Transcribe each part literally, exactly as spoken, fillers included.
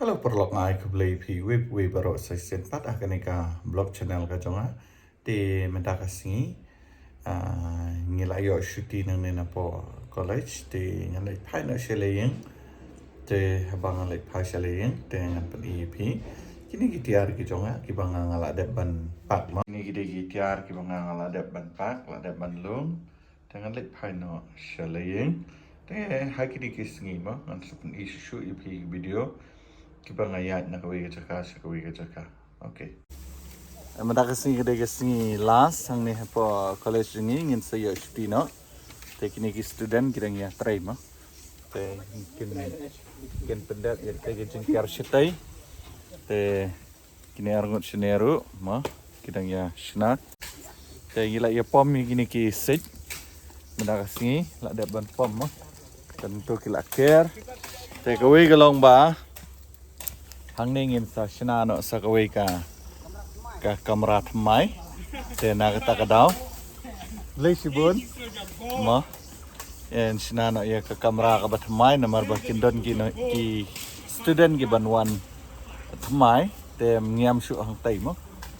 Hello paralok, nga ai khublei phi wei pa wei baroh sa shisien pat ha kane ka vlog channel ka jong nga. Te mynta ka sngi, ah, ngi la ïoh shuti nangne napoh college, te ngan leit phai noh sha la ïing. Te haba ngan leit phai sha la ïing te ngan pyni ïa phi kine ki tiar ki jong nga kiba nga nga la dep ban pack mo. Kine ki dei ki tiar kiba nga nga la dep ban pack, la dep ban lum. Te ngan leit phai noh sha la ïing. Te ha kine ki sngi mo ngan sa pyni shuh shuh ïa phi ki video kiba nga ïaid na kawei ka jaka sha kawei ka jaka. Okay. Eh, mynta ka sngi ka dei ka sngi last hangne hapoh college jong ngi, ngin sa ïoh shuti noh. Te kine ki student ki dang ïatrei mo. Te kin, kin pyndep ïa kata ka jingker shatei. Te kine arngut shane ruh mo, ki dang ïa shna. Te ngi la ïa pom ïa kine ki siej. Mynta ka sngi la dep ban pom mo. Te to ki la ker. Te kawei ka long ba hangne ngin sa shna noh sa kawei ka, ka kamra thymmai. Te na kata ka daw, lei shibun mo, yn shna noh ïa ka kamra kaba thymmai namar ba kin don ki, ki student kiban wan thymmai. Te ym ngiam shuh hangtei mo.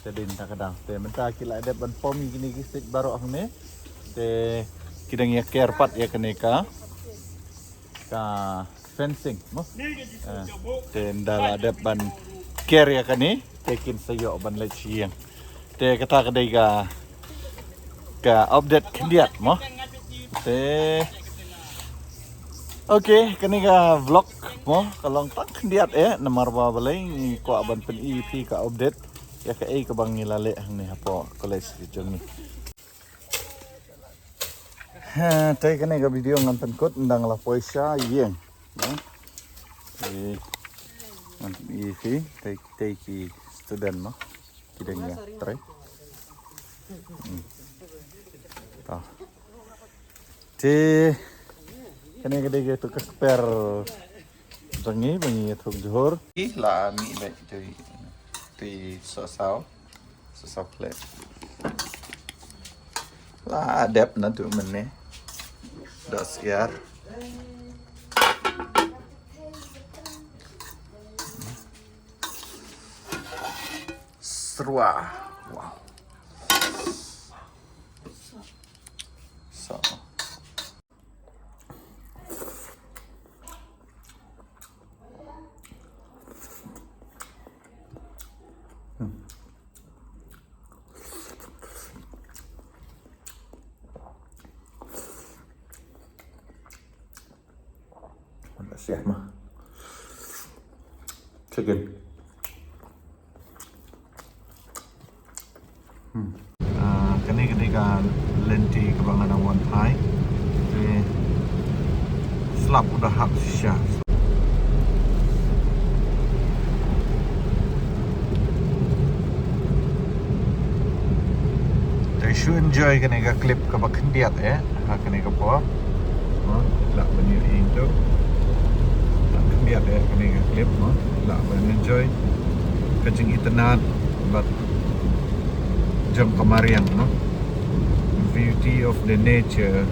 Te dei na kata ka daw. Te mynta ki la dep ban pom ïa kine ki siej baroh hangne. Te ki dang ïa ker pat ïa kane ka, ka fencing mo. Eh, te ynda la dep ban ker ïa kane te kin sa ïoh ban leit sha ïing. Te kata ka dei ka, ka update khyndiat mo. Te okay, kane ka vlog mo ka long tang khyndiat eh, namar ba balei ngi kwah ban pyni ïa phi ka update ïa kaei kaba ngi la leh hangne hapoh college ka jong ngi. Ha, te kane ka video ngan pynkut ynda nga la poi sha ïing. Te ngan pyni ïa phi, te, te ki student mo, ki dang ïatrei. Hmm. To. Te kane ka dei kato ka kper jong ngi ba ngi ïathuh jhur. Ih, la mih beit te, te sohsaw. Sohsaw phleh. La dep naduh mynne. Doh syiar. Syrwa. Wow. So. Hmm. Agak siah mah. Chicken. Hmm. Ah, kane, kane ka lynti kaba nga dang wan phai. Te slap u da hap shisha. Te shu enjoy kane ka clip kaba khyndiat eh. Ha kane ka por. Mo, lah ban ïohi tu. Lah khyndiat eh kane ka clip mo. Lah ban enjoy ka jingitynnad bad jong ka mariang mo. Beauty of the nature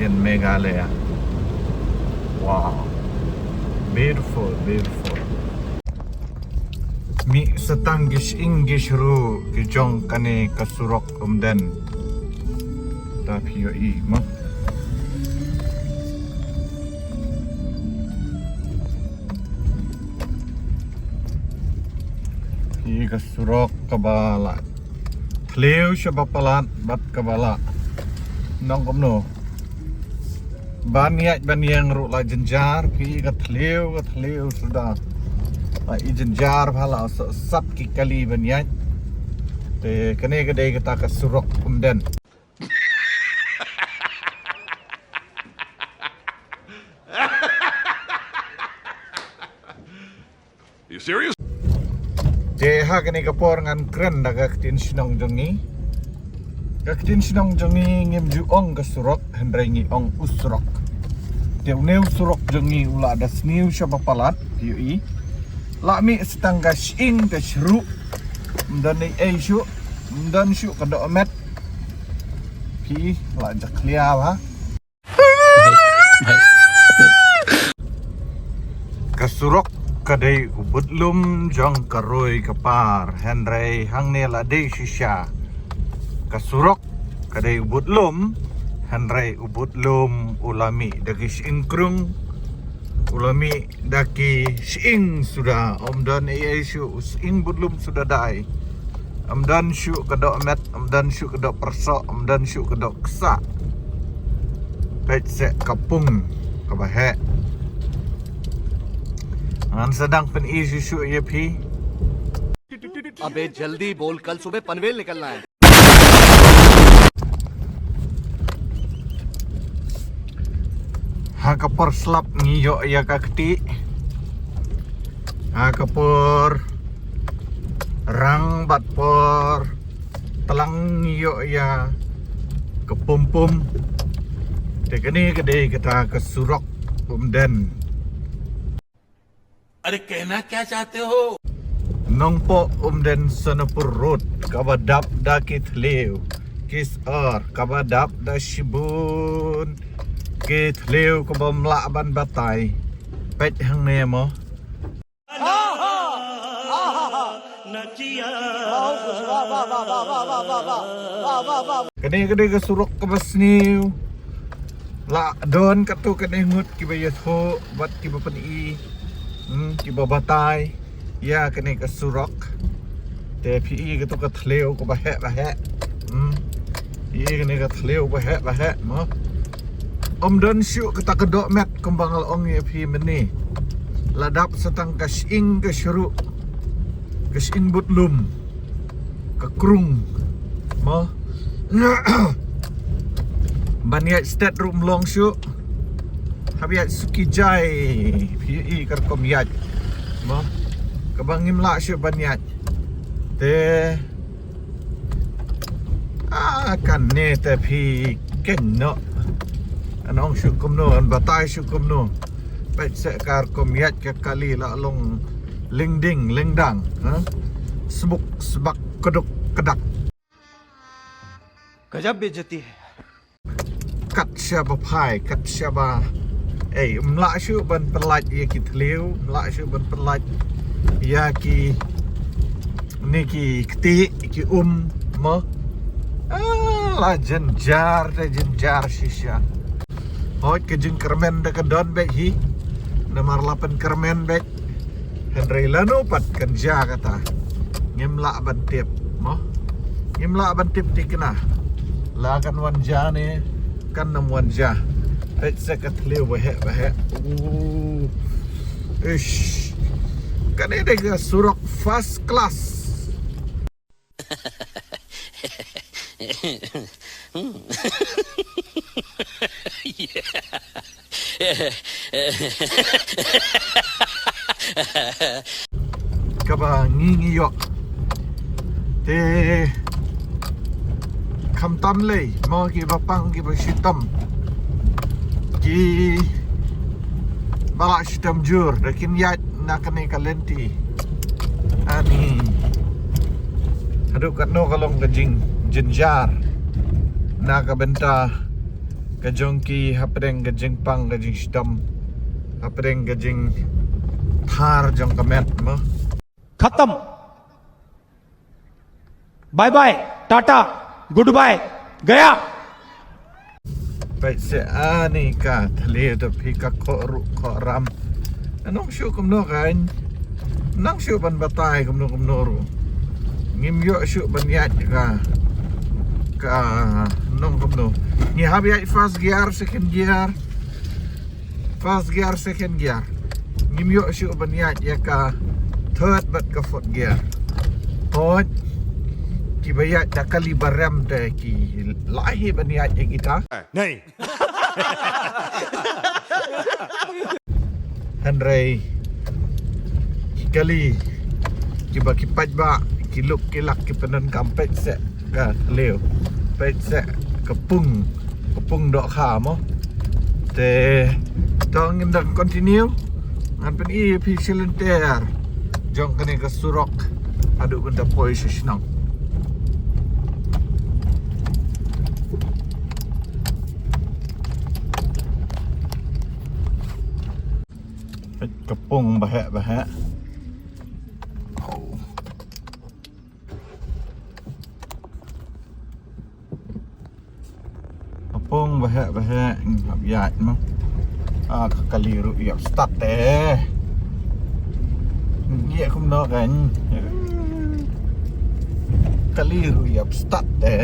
in Meghalaya. Wow. Beautiful, beautiful. Mih sa tang ki shyieng ki shru ki jong kane ka surok Umden. Ta phi ïohi mo. Phi, ka surok kaba la thliew shaba palat bad kaba la nang kumno. Ban ïaid ban ïeng ruh la jynjar, phi, ka thliew, ka thliew suda. La i jynjar bha, la sat ki kali ban ïaid. Te kane ka dei kata ka surok Umden. You serious? Te ha kane ka por ngan kren da ka ktien shnong jong ngi. Ka ktien shnong jong ngi ngim ju ong ka surok, hynrei ngi ong u surok. Te une u surok jong ngi u la da sniew shaba palat, phi ïohi. La mih sa tang ka shyieng ka shru. Ym don ei ei shuh, ym don shuh ka dohmet. Phi, la jakhlia bha. Ka surok Ka dei u budlum jong ka roi ka par, hynrei hangne la dei shisha ka surok. Ka dei u budlum, hynrei u budlum u la mih da ki sying krung, u la mih da ki sying suda. Ym don ei ei shuh, u sying budlum suda dai. Ym don shuh ka doh met, ym don shuh ka doh pyrsoh, ym don shuh ka doh ksah. Peit seh ka pung kaba heh. Ngan sa dang pyni shuh shuh ïa phi. अबे जल्दी बोल, कल सुबह पनवेल निकलना है। Ha ka por slap ngi ïoh ïa ka kti. Ha ka por rang bad por tlang ngi ïoh ïa ka pum pum. Te kane ka dei kata ka surok Umden. अरे कहना क्या चाहते हो? Nongpoh Umden Sonapur Road, kaba dap da ki thliew ki sor, kaba dap da shibun ki thliew kaba ym lah ban batai. Peit hangne mo. Kane, kane ka surok kaba sniew. La don katto katne ngut kiba ïathuh bad kiba pyni, hmm, kiba batai ïa kane ka surok. Te phi i katto ka thliew kaba heh ba heh. Hmm. I kane ka thliew ba heh ba heh mo. Ym don shuh kata ka doh met kumba nga la ong ïa phi mynne. La dap sa tang ka sying ka shruh, ka sying budlum, ka krung mo. Ban ïaid stet ruh ym long shuh. Hap ïaid suki jai, phi i ka rukom ïaid mo, kaba ngim lah shuh ban ïaid. Te ah, kane te phi kynnoh. An ong shuh kumno, an batai shuh kumno. Peit seh ka rukom ïaid ka kali la long lingding lingdang, ha? Sbuk sbak, kduk kdak. गजब बेइज्जती है। Kat shaba phai, kat shaba. Ei, ym lah shuh ban pynlait ïa ki thliew, ym lah shuh ban pynlait ïa ki, ne ki kti, ki um mo. Ah, la jynjar te jynjar shisha. Hooid, ka jingkyrmen da ka don beit hi. Namar la pynkyrmen beit. Hynrei lano pat kan jia kata, ngim lah ban tip mo. Ngim lah ban tip tikna la kan wan jia ne kan ym wan jia. Peit seh ka thliew ba heh ba heh. Uh. Ish. Kane dei ka surok first class. Kaba ngi ngi ïoh. Te khamtam lei mo kiba pang kiba shitom, kiba la shitom jur da kin ïaid na kane ka lynti. Ani haduh katno ka long ka jingjynjar na ka bynta ka jong ki hapdeng ka jingpang ka jingshitom, hapdeng ka jingthar jong ka met mo. खत्म। Bye bye, tata, goodbye, गया। Peit seh ani ka thliew da phi, ka khoh ruh khoh ram. Nong shuh kumno kan, nong shuh ban batai kumno kumno ruh. Ngim ïoh shuh ban ïaid ka, ka nong kumno. Ngi hap ïaid first gear, second gear. First gear, second gear. Ngim ïoh shuh ban ïaid ïa ka third bad ka fourth gear. Hooid, kiba ïaid da kali ba rem te ki lah hi ban ïaid ïa kita. Nahi. Hynrei ki kali kiba ki paidbah ki luk ki lak ki pyndonkam, peit seh ka thliew, peit seh ka pung, ka pung dohkha mo. Te to ngin dang continue, ngan pyni ïa phi shi lynter jong kane ka surok haduh ban da poi sha shnong. Ka pung baheh baheh. Ka pung baheh baheh, ngap ïaid mo. Ah, ka kali ruh ïap start te. Ngi kumno kan. Kali ruh ïap start te.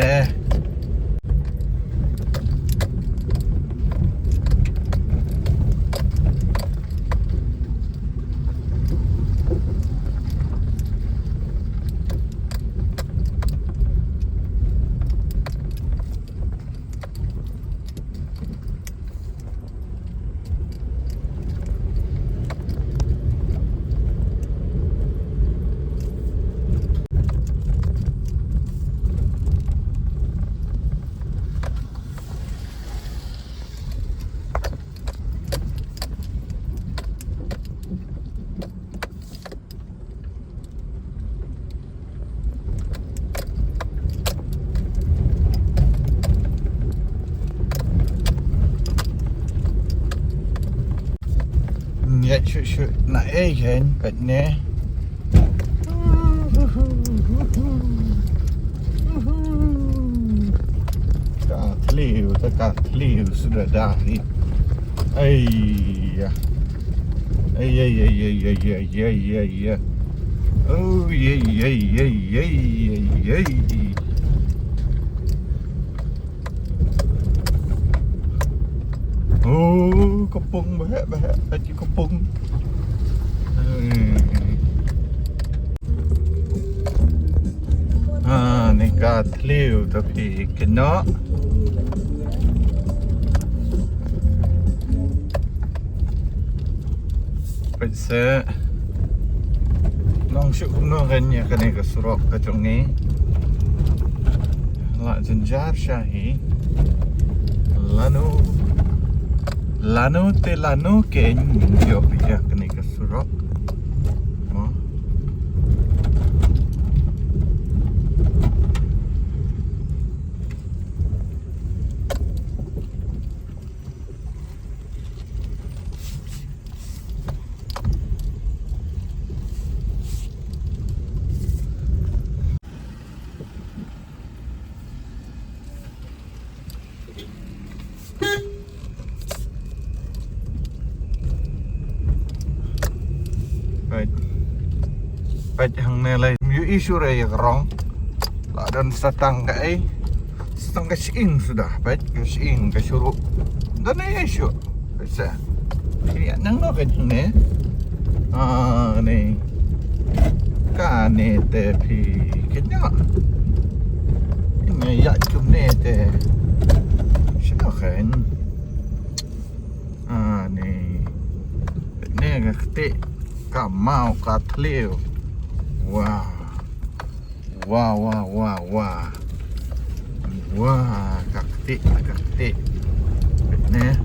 Ïa shu shu na ei hen pet ne. Ka tliu, ta ka tliu sudah dah hi. Ai ya. Ai ai ai ai ai ai ai ai. Oh ai ai ai ai ai ai. Oh, ka pung baheh baheh, ka pung. Ah, ni ka tliu tapi kena. Peit se. Nong shu kumno kan ïa kane ka surok ka jong ngi. La jynjar sha hi. Lano, lano te lano kein ïoh ïa kane ka surok. Mo. Peit. Peit hangne lei. Ym ïohi shuh re ïa ka rong. La don sa tang kaei. Sa tang ka shyieng suda. Peit ka shyieng ka shuh ruh. Don ei ei shuh. Peit sa. Phi ïa nang noh kane. Ah, ne. Kane te phi kynnoh. Ngi ïa kumne te. Shano kan. Ah, ne. Ne ka kti. Ka maw ka tliu. Wah. Wah, wah, wah, wah. Wah, ka kti, ka kti. Ne.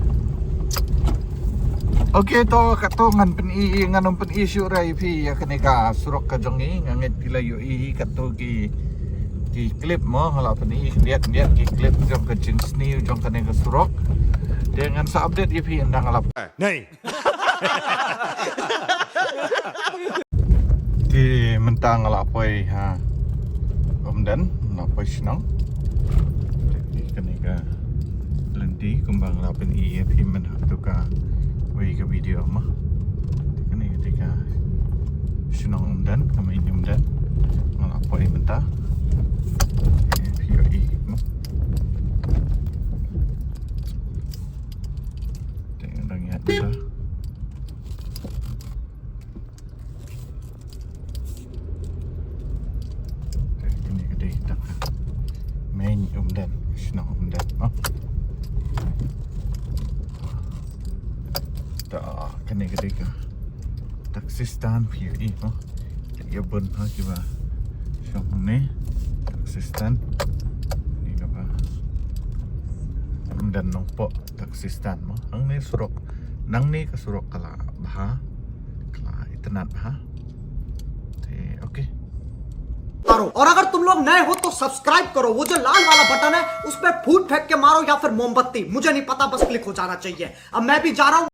Okay, to, kato ngan pyni, ngan ym pyni shuh re ïa phi ïa kane ka surok ka jong ngi, nga ngeit phi la ïohi kato ki, ki clip mo, nga la pyni khyndiat khyndiat ki clip jong ka jingsniew jong kane ka surok. Te ngan sa update ïa phi ynda nga la. Nei. Te mynta nga la poi ha Umden, nga la poi shnong. Te kane ka lynti kumba nga la pyni ïa phi mynta ha kato kawei ka video mo. Te kane ka dei ka shnong Umden, ka main Umden. Nga la poi mynta. Te phi ïohi mo. Te nga dang ïaid mynta. Te kane ka dei ka main Umden, shnong Umden mo. Te kane ka dei ka taxi stand phi ïohi mo. Te ïa bun ha kiba shong hangne taxi stand. Ni kaba Umden Nongpoh taxi stand mo. Hangne surok, nangne ka surok ka la bha, ka la itynnad bha. Te, okay. करो। और अगर तुम लोग नए हो तो सब्सक्राइब करो, वो जो लाल वाला बटन है उस पे फूट फेंक के मारो या फिर मोमबत्ती, मुझे नहीं पता, बस क्लिक हो जाना चाहिए। अब मैं भी जा रहा हूँ।